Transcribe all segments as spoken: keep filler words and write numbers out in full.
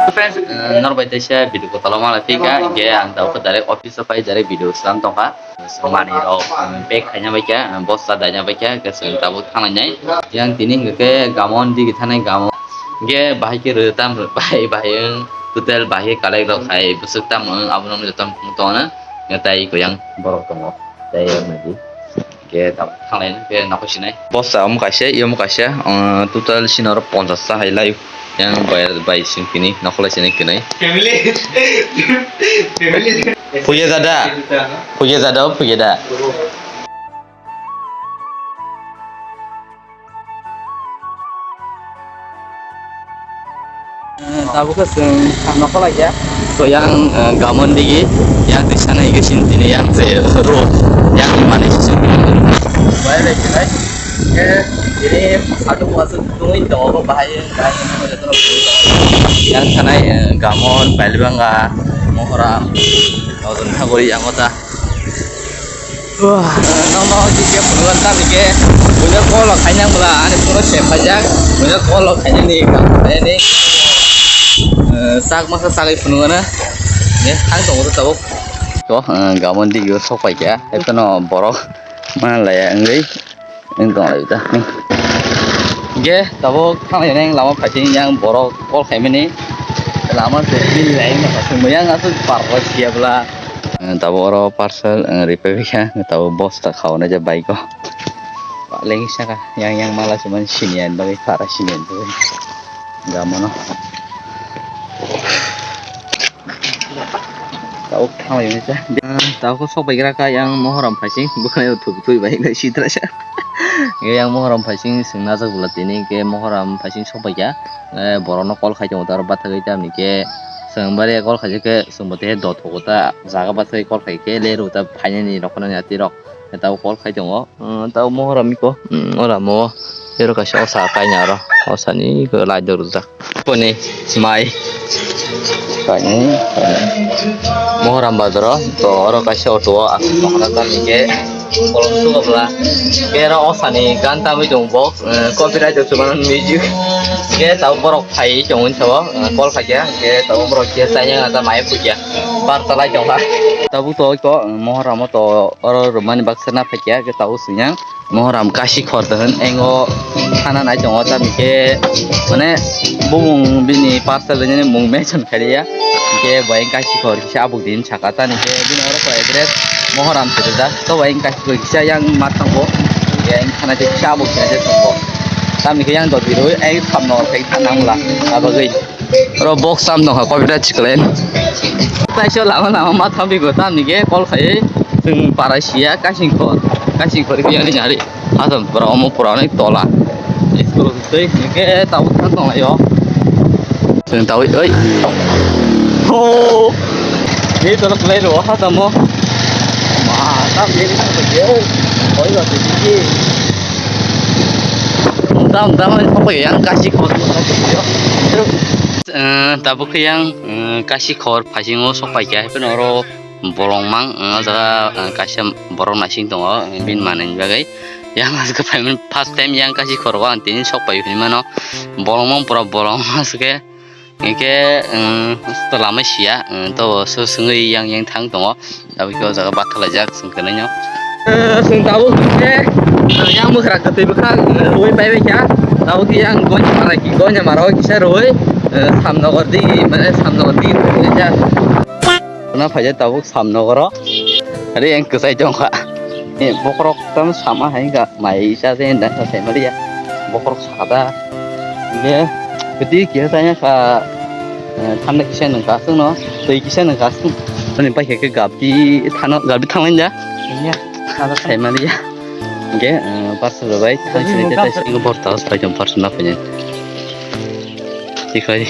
Friends, eh, norok bai teisa video kotor o malai phika, hingke ang tabuk direct office o pai direct video slam tongkha. Manwi rok, eh, pack khaina bai kha, eh, bosta daina bai kha, hingke chwng tabuk thanglai nai. Yang tini hingke gamon digi thanai gamon. Hingke bahai khe rw tam rw, bahai, bahai wng total bahai khe kalai rok hai bwswk tam wng abono joto wng tongna. Hingke tai koyang borok tongo. Tei ang nai di. Hingke tabuk thanglai nai, hingke nokho sinai. Bosta omo kaisa, omo kaisa, ah, total sini oro ponchas ta hai lai. Yang bai, bai sing tini, nokho lai sinai kinai. Family. Family. Puye dada. Puye dada, puye da. Eh, tabuk khe chwng nokho lai ya. To yang, eh, gamon digi, yang twi sana ige sin tini yang je ro, yang ni mane si chwng. Bai lai khe lai. Eh, ini satu kuasa tungui tongo bahai, bahai yang mana joto. Yang sana, eh, gamon, pailbanga, mohora, odon thagori yang kota. Wah, nokno hwnkhe phunukgo tamni khe buino call rok khainang bwla ani phone se phaijak, buino call rok khainani, khainani, eh, sak masa sagwi phunukgana. Ye, ang tongo tabuk. To, eh, gamon digio sok paikha, ekheno borok manlaiya wngwi wng tonglai ta. Hingke tabuk thanglai nang lama phaising yang borok call khaimani lama se bini laina phaising yang aswk parkoi siya bwla. Eh, tabuk oro parcel, eh, ripai kha, tabuk bosta khaunai je bike o. Paleng saka yang, yang mala se man siniya bagwi, para siniya bagwi. Gamano. Tabuk thanglai nai sa. Eh, tabuk sok bai gra ka yang Mohoram phaising, bwkhani thuk twi bai sitra sa. Yang Mohoram phaising swng najak bwla tini ke Mohoram phaising sok bai kha. Eh, borokno call khai tongo, aro bathagwi tamni khe chwng bari call khaijak khe chwng bo tei dot hogo ta jaga bathagwi call khai khe le rw ta phainani rok phano ati rok tei tabuk call khai tongo. Tei tabuk Mohoram iko, mm, ora mo ero kaisa osa kaina aro osani iko light rw jak. Boni mai kainwi, kainwi. Mohoram bazaro to oro kaisa auto o aswk tongna tamni khe kolom sugo bwla. Khe oro osani gan tamwi tongo bo, eh, copyright rok chumano music. Khe tabuk borok phai tongwi sabo, eh, call khaikha. Khe tabuk borok khe chaina gana ta mai phukya. Bar chalai tongkha. Tabuk to iko, eh, Mohoram o to oro rwmani baksa na phaikya. Khe tabuk swngya. Mohoram Kasikhor to hwn, engo thana nai tongo, tamni khe, mane, bumung bini parcel rinani mung mention khailiya, hingke bo eng Kasikhor kisa abuk din saka, tani khe bini oro ko address Mohoram se rijak, to bo eng Kasikhor kisa yang ma thango, hingke eng thana khe kisa abuk din se tongo, tamni khe yang dot birui eng samno khe thana wngla, abagwi. Oro box sam nokha, copyright chiklen. Taisho lama lama ma thambi go, tamni khe call khai, chwng para siya, kasing khor, kasing khor khe yani nari. Asam pura omo pura onek tola. School tei khe tabuk thang tong laio. Chwng tabuk, oi. Ho! Ni tola kwlai ro, ha tamo. Ma, tam ni thang tong yo. Oi, ba, tiki. Tam, tam, ani pokok yang kasih khor. Eh, tabuk khe yang, eh, Kasikhor phaisingo sok pai kha, haikhe oro bolong mang, eh, o jaga, eh, kaisa borok naising tongo, eh, bini manwi bagwi. Yang aswk phaimani first time yang Kasikhor o ang tini sok pai hinwi mano. Bolong mang pura bolong aswk khe. Hingkhe, eh, to lama siya, eh, to so swngwi yang yang thang tongo. Abo khe o jaga bathalaijak chwng kwnaino. Eh, chwng tabuk khe, eh, yang mwkhra kwtwi bwkha, eh, rwui pai bai kha. Tabuk khe yang Gonyamara ki, Gonyamara o kisa rwui, eh, Samnogor di, mane Samnogor di rwui kha. Khwna phaijak tabuk Samnogor o. Are yang kwchai tongkha. Eh, bokhorok tamo sama hai wngkha. Mai cha je nda sa sai maliya. Bokhorok sakha da. Hingke kwtwi kisa chaya kha, eh, thanda kisa nwng kasung no, twi kisa nwng kasung. Ani pai khe gabdi thano, gabdi thanglai da. Iya, ada sai maliya. Hingke, eh, parcel bai thang sini tei sini borta os pai jom parcel na pai. Tikhai.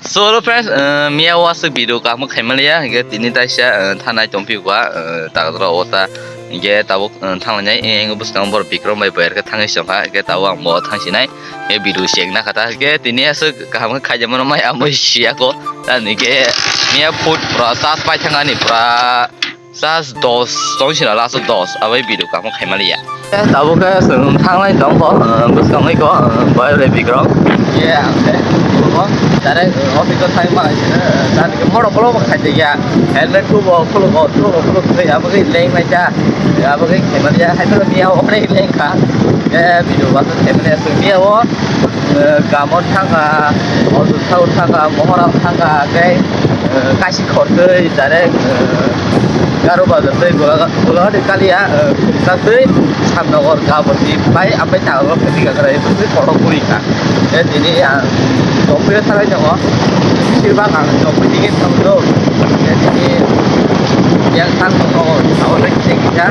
So, hello friends, uh, miya o aswk video kaham khaimaliya, hingke tini taisa, uh, thanai tongphiyo kha, uh, takdra o ta, hingke tabuk, uh, thanglainai, eh, bwskango borok Bikram bai boyar khe thangwi songkha, hingke tabuk ang bo thangsinai, eh, video chekna kha ta, hingke tini aswk kaham khe khaijamano mai amoi siyako, tamni khe miya food pura charge pai thangani pura. Just dos tong sina last dos abai video kaham khaimaliya. Tabuk khe chwng thanglai tongkho, bwskangwi kho, boy le Bikram. Ye, ang khe. Direct office o thangwi malai sino, jani khe motor khulokma khai tongya, helmet khubo khulukgo, khulukgo khuluk thwi, abo khe leng lai kha, abo khe khaimani ya, hai phano miya o onek leng kha, khe video bathang khaimani ya, miya o, eh, Gamon thangkha, Ojo Saur thangkha, Mohora thangkha, khe, eh, Kaisi khortwi direct, eh, Garo bazar tei Golaghat, Golaghat kaliya, eh, Khumka tei Samnogor Gabati bai ambai ta oro khe bikha krai tei kotor kuri kha. Eh, tini ang jopui o salai tongo. Sir bak ang jopui tigi tong do. Eh, tini yang sang tongo, abo tei kisa kisa.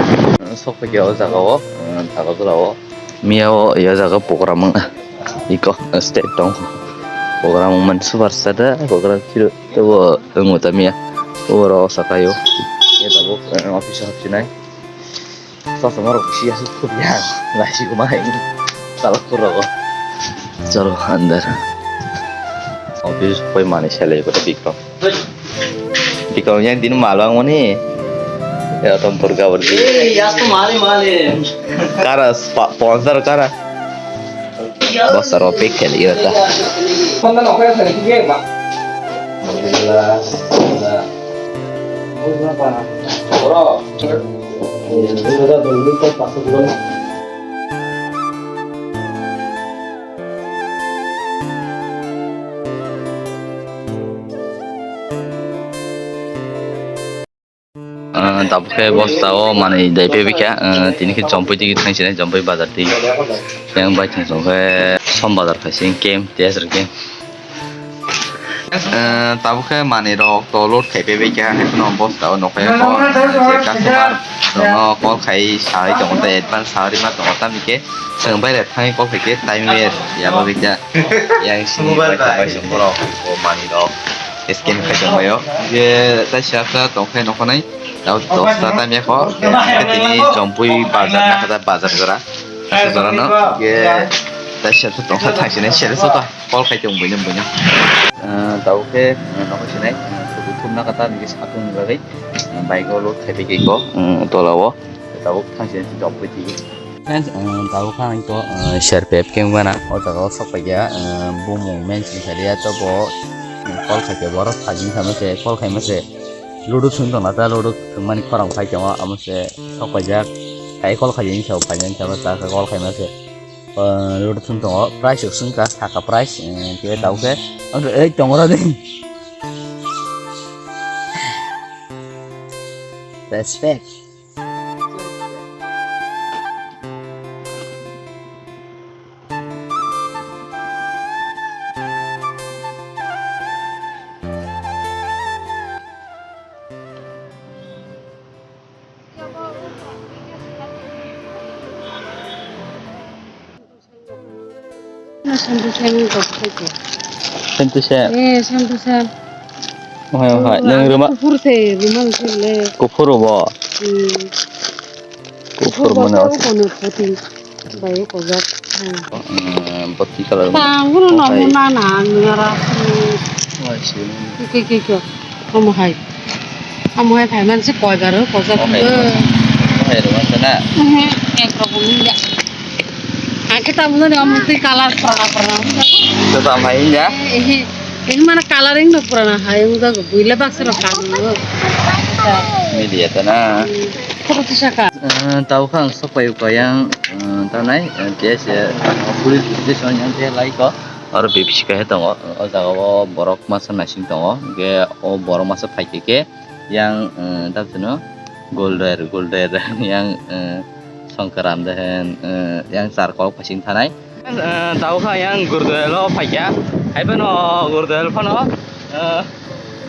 Sok phaikha o jaga o, eh, jaga jora o. Miya o ya jaga program wng iko state tong. Program wng man super star da, program kiro. Tebo wng tamya. Oro sakayo. Ya tabuk, eh, office o hapsinai. Sosoma rok si asuk khub ya. Lai si kuma hai. Salak pura ko. Chalo andar. Office koi mani sele ko Bikram. Bikram yang din malang mani. Ya tom purga berdi. Eh, ya to mali mali. Kara sponsor kara. Bosta rok pack khe liya ta. Ah, tabuk khe bosta o manwi dai pebikha, ah, tini khe jompui tigi thangsinai, jompui bazar tigi. Yang bai thang song khe som bazar khai sing kem, tei aswk kem. Ah, tabuk khe manwi rok to load khai pebikha, hai phano bosta o nokha ya kho. Je customer rokno call khai sawi tongo, tei advance sawi ma tongo, tamni khe chwng bai rek thangwi call khai khe time waste ya bagwi kha. Yang sini bai thang bai song borok o manwi rok. Scan khai tongbaio. Je tai siyasa tongkhe nokhanai. Tao dosta tamya kho. Tini jompui bazar na kata bazar jora. Asa jora no. Je tai siyasa tongkha thangsinai sere soka. Call khai tong buino buino. Tao khe nokha sinai. Kubu thumna kata nigi satung bagwi. Bike o load khai tongkhe ko. Tola o. Tabuk thangsinai jompui tigi. Friends, um, tabuk kha ang to, uh, serpep khe wngmana. O jaga o sok paikha, uh, bumung mensing khalia to bo, um, call khaikhe borok phaging khaima se, call khaima se. Ludu thwng tongna ta ludu thwngmani khorang phai tongo, amo se sok paijak. Khai call khaiyang sa, phaiyang sa, ta call khaima se. Uh, ludu thwng tongo, price rok swngkha, saka price, uh, khe tabuk khe. Ei tongo ra de. Respect. Sentu sen. Eh, sentu sen. Ohai, ohai. Nang ruma. Kupur se, ruma se le. Kupur bo. Hmm. Kupur mana. Kono puting. Bai ko jak. Hmm, boti color. Tang, kono no muna na, nara. Wai si. Ke, ke, ke. Omo hai. Omo hai phai man se koi bar, koi jak. Omo hai ruma sana. Eh, ek rok ni ya. Ang khe tamo jani omo twi color purana purana wngjago. To tamo hai wngya? Eh, eh, eh, mane coloring no purana hai wngjago, buile baksa rok kanu. Media ta na. Hmm, photo tisaka. Eh, tabo khe ang sok pai kha yang, eh, tanai, eh, T S, eh, police station yang te lai ko. Aro B P C kaisa tongo, o jaga o borok masa naising tongo, hingke o borok masa phai khe khe yang, eh, tamo chwngno Golder, Golder yang, eh, Songkran de hen, eh, yang charkol phaising thanai. Eh, tabo kha yang Gurdoyal o phaikha. Hai phano Gurdoyal phano, eh,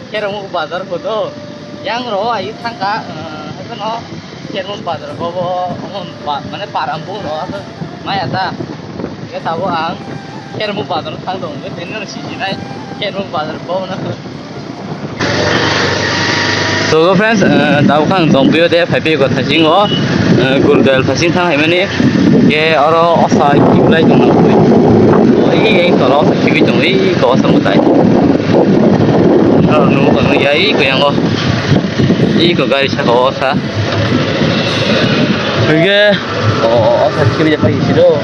Khermukh bazar photo. Yang ro ai thangkha, eh, hai phano Khermukh bazar ko bo, omo ba-, mane param bung ro aswk maya ta. Ke tabo ang Khermukh bazar thang dong, ke tini no sijinai Khermukh bazar ko na. So, friends, eh, tabo kha ang tongpio de, phai pio ko thasing o, eh, Gurdoyal thasing thang hai mani, ke oro osa kiplai tong nang tui. Oi, ei tola osa kibi tong, ei ko osa mutai. Oro nu ko nu ya, ei ko yang o, ei ko gari saka osa. Oke. Oh, oh, oh, satu kilo apa isi do?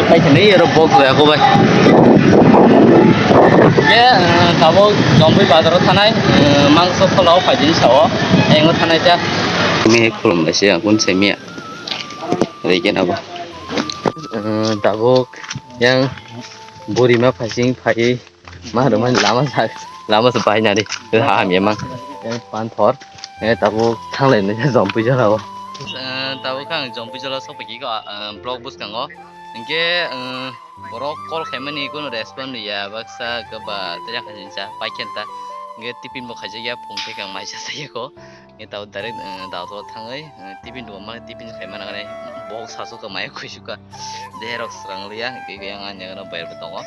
Pai khe nai ero box bai ako bai. Ye, eh, tabuk Jompui bazar o thanai, eh, mangso phola o phaidi sao, engo thanai ta. Mihik khulum bai se ang kun se miya. Regen abo. Eh, tabuk yang buri ma phasing phai. Ma rwmani lama sa, lama sa bai nari. Ha hamya mang. Eh, panthor. Eh, tabuk thanglai nai Jompui jora o. Eh, tabuk ang Jompui jora sok pagi ko, eh, blog bus kango. Hingke, eh, borok call khaimani kuno respond ya, baksa kaba tejak khaijinsa, pai khen ta. Hingke tipin bo khaijak ya, phung thekang maisa sa ya ko. Nge tau direct, eh, dao thangwi, eh, tiffin rwma, tiffin khaima nangani, bok sasu ka mai khuisu ka. Derok swrang liya, hingke yang anya gana bayar tongo.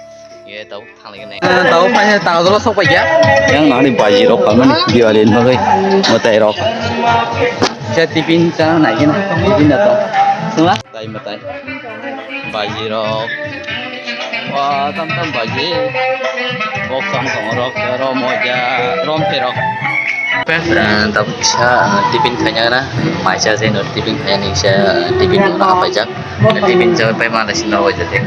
Nge tau thangwi nai. Eh, tau paisa tang jolo sok paikya. Yang nani baji rok palmani Diwali nogoi, mwtai rok. Sa tiffin chana nai gina, tiffin da tong. Sungla? Tai mwtai. Baji rok. Wa, tam tam baji. Bok sam tong rok, rom moja, rom pherok. Friends, eh, tabuk kisa, eh, tiffin khaina na, maisa je no tiffin khaina kisa, eh, tiffin no na paijak. Tiffin jawi pai mala sino wajate.